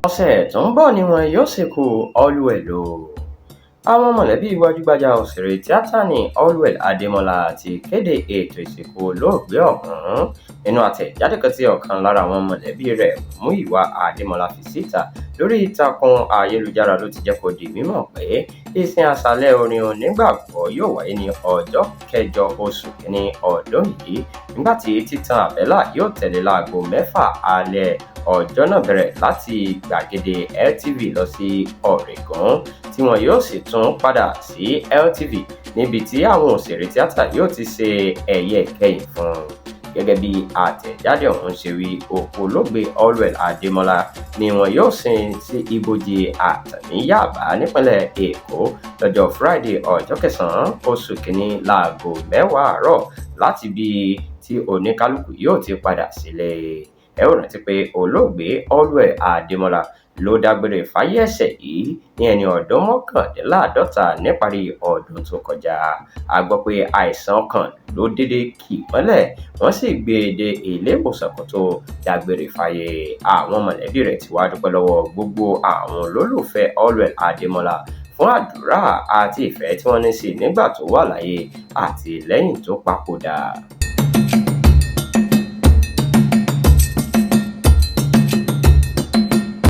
Ọ̀sẹ̀ tó ń bọ̀ ni wọn yóò sìnkú Allwell o. Àwọn mọ̀lẹ́bí gbajúgbajà òṣèré tíátà ní Allwell Adémọ́lá ti kéde ètò ìsìnkú olóògbé ọ̀hún. Nínú àtẹ̀jáde kan tí ọ̀kan lára àwọn mọ̀lẹ́bí rẹ̀, Múyìwá Adémọ́lá, fi síta lórí ìtàkùn ayélujára ló ti jẹ́ kó di mímọ̀ pé ìsìn àṣálẹ́ orin onígbàgbọ́ yóò wáyé ní ọjọ́ kẹjọ oṣù kínní ọdún yìí, nígbà tí títan àbẹ́là yóò tẹ̀lé láago 6 alẹ́ ọjọ́ náà bẹ̀rẹ̀ láti gbàgede LTV lọ sí Ọ̀rẹ́gun, tí wọn yóò sì tún padà sí LTV níbi tí àwọn òṣèré tíátà yóò ti ṣe ẹ̀yẹ ìkẹyìn fún un. Gẹ́gẹ́ bí àtẹ̀jáde ọ̀hún ṣe wí, òkú olóògbé Allwell Adémọ́lá ni wọn yóò sin sí ibojì Àtàní Yáàbá nípínlẹ̀ Èkó lọ́jọ́ Friday, ọjọ́ kẹsàn-án oṣù kínní, láago 10 àárọ̀, láti ibi tí oníkálukú yóò ti padà sílé. Ẹ ó rántí pé olóògbé Allwell Adémọ́lá ló dágbére fáyé ẹ̀ṣẹ̀ yìí ní ẹni ọdún 49 níparí ọdún tó kọjá. A gbọ́ pé àìsàn ọkàn ló dédé kì mọ́lẹ̀, wọ́n sì gbé e dé ilé ìwòsàn kó tó dágbére fáyé. Àwọn mọ̀lẹ́bí rẹ̀ ti wá dúpẹ́ lọ́wọ́ gbogbo àwọn olólùfẹ́ Allwell Adémọ́lá fún àdúrà àti ìfẹ́ tí wọ́n ní sí i nígbà tó wà láyé àti lẹ́yìn tó papòdà.